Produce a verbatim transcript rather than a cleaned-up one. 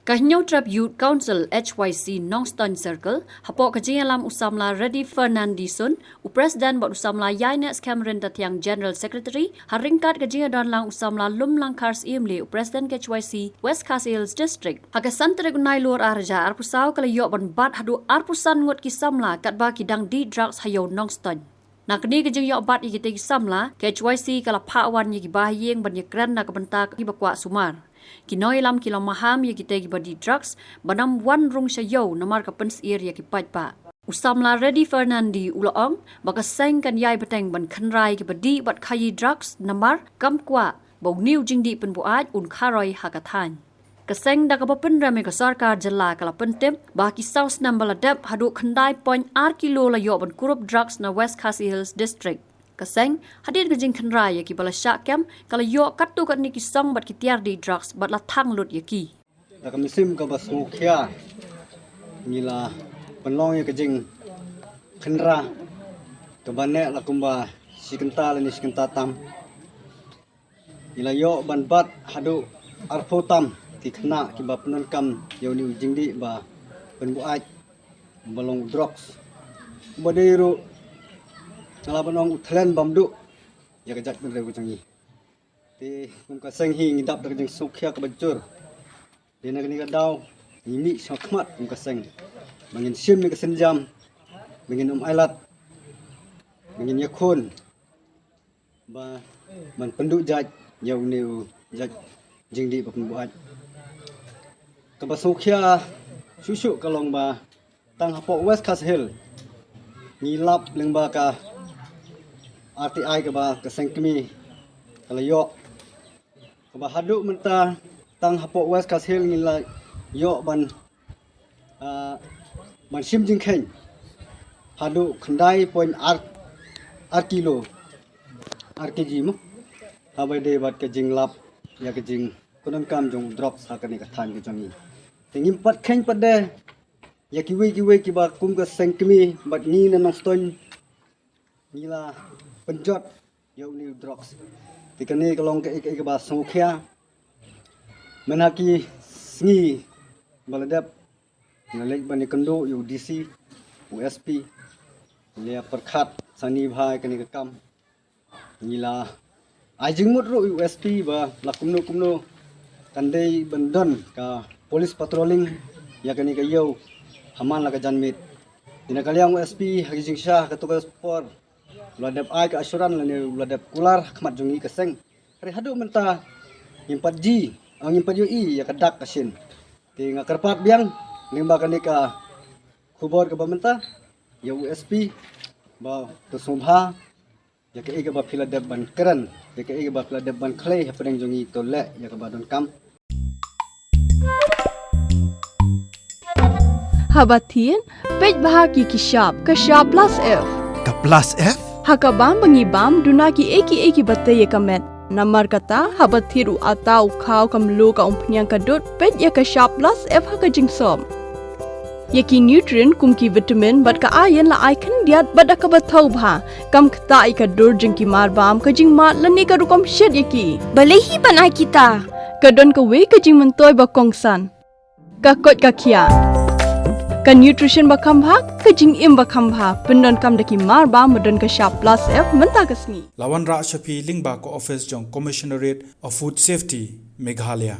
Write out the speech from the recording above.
Ka Hynñiewtrep Youth Council H Y C Nongstoiñ Circle, hapoh ka jingïalam u samla Reddy Fernandison, u President bad u samla Yainets Cameron Tathiang General Secretary, ha ryngkat ka jingïadonlang u samla Lumlangkhar Syiemlieh, u President H Y C West Khasi Hills District. Ha ka san tarik u Nailur ar hajar arphew saw ka la ïoh ban bat haduh arphew san ngut ki samla katba ki dang dih drugs ha ïew Nongstoiñ. Na kane ka jingïoh bat ïa kitei ki samla, ka H Y C ka la phah wan ïa ki bahaïing ban ïakren na ka bynta kiba kwah sumar. Ki nongïalam ki la maham ïa kitei kiba dih drugs ban ym wan rung sha ïew namar ka pynsyier ïa ki paidbah. U samla Reddy Fernandi u la ong ba ka seng kan ïai bteng ban khynra ïa kiba dih bad khaïi drugs namar kam kwah ba une u jingdih pynbuaid un kharoi ha ka thaiñ. Ka seng da kaba pynrem ïa ka sorkar jylla ka la pyntip ba ha ki saw snem ba la dep haduh khyndai point ar kilo la ïoh ban kurup drugs na West Khasi Hills District. Ka seng, hadien ka jingkhynra ïa kiba la shah kem, ka la ïoh katto katne ki song bad ki tiar dih drugs bad la thang lut ïa ki. Da ka mynsiem kaba sngewkhia, ngi la pynlong ïa ka jingkhynra kaba neh la kumba shi kynta lane shi kynta tam. Ngi la ïoh ban bat haduh arphew tam ki khynnah kiba pyndonkam ïa une u jingdih ba pynbuaid ba long u drugs. Uba dei ruh nga lah ban ong u thlen bymduh ïa ka jaitbynriew ka jong ngi. Te kum ka seng hi ngi dap da ka jingsngewkhia kaba jur. Te na kane ka daw ngi mih shakhmat kum ka seng ba ngin shim ïa ka sienjam, ba ngin ym ailad, ba ngin ïakhun ba ban pynduh jait ïa une u jait jingdih ba pynbuaid. Kaba sngewkhia shuh shuh ka long ba tang hapoh West Khasi Hills ngi lap lyngba ka R T I kaba ka seng kmie ka la ïoh, kaba haduh mynta tang hapoh West Khasi Hills ngi la ïoh ban, ah, ban shim jingkheiñ haduh khyndai point ar, ar kilo, ar kg mo. Haba ïadei bad ka jinglap ïa ka jingpyndonkam jong u drugs ha kane ka thaiñ ka jong ngi. Te ngim pat kheiñ pat de ïa kiwei kiwei kiba kum ka seng kmie bad ngi na Nongstoiñ ngi la pynjot ïa une u drugs. Te kane ka long kaei kaei kaba sngewkhia. Mynha ki sngi ba la dep ngi la leit ban ïakynduh ïa u D C, u S P, ngi la pyrkhat sani bha ïa kane ka kam. Ngi la ai jingmut ruh ïa u S P ba la kumno kumno kan dei ban don ka police patrolling ïa kane ka ïew ha man la ka janmiet. Te na ka liang u S P ha ka jingshisha ha kato ka por u la dep ai ka assurance lane u la dep kular ha khmat jong ngi ka seng. Hynrei haduh mynta ngim pat ju, ah, ngim pat ïohi ïa ka dak ka shin. Te nga kyrpad biang lyngba kane ka khubor kaba mynta ïa u S P ba to sngewbha ïa kaei kaba phi la dep ban kren, ïa kaei kaba phi la dep ban khlei hapdeng jong ngi to leh ïa kaba donkam. Haba thied, peit bha ki ki shap, ka shap plus F. Ka plus F? Ha ka bam ba ngi bam, duna kiei kiei kiba tei ïa ka met. Namar kata, haba thied u atta, u khaw, ka mluh, ka umphniang, ka dud, peit ïa ka shap plus F ha ka jingsop. Ïa ki nutrient kum ki vitamin bad ka iron la ai khyndiat bad da kaba thaw bha. Kam ktah ïa ka dur jong ki mar bam, ka jingmad lane ka rukom shet ïa ki. Balei hi ban ai kita? Ka don kawei ka jingmyntoi ba kongsan. Ka koit ka khiah. Ka nutrition ba kham bha, ka jingim ba kham bha. Pyndonkam da ki mar bam ba don ka shap plus F mynta ka sngi. La wanrah sha phi lyngba ka office jong Commissionerate of Food Safety, Meghalaya.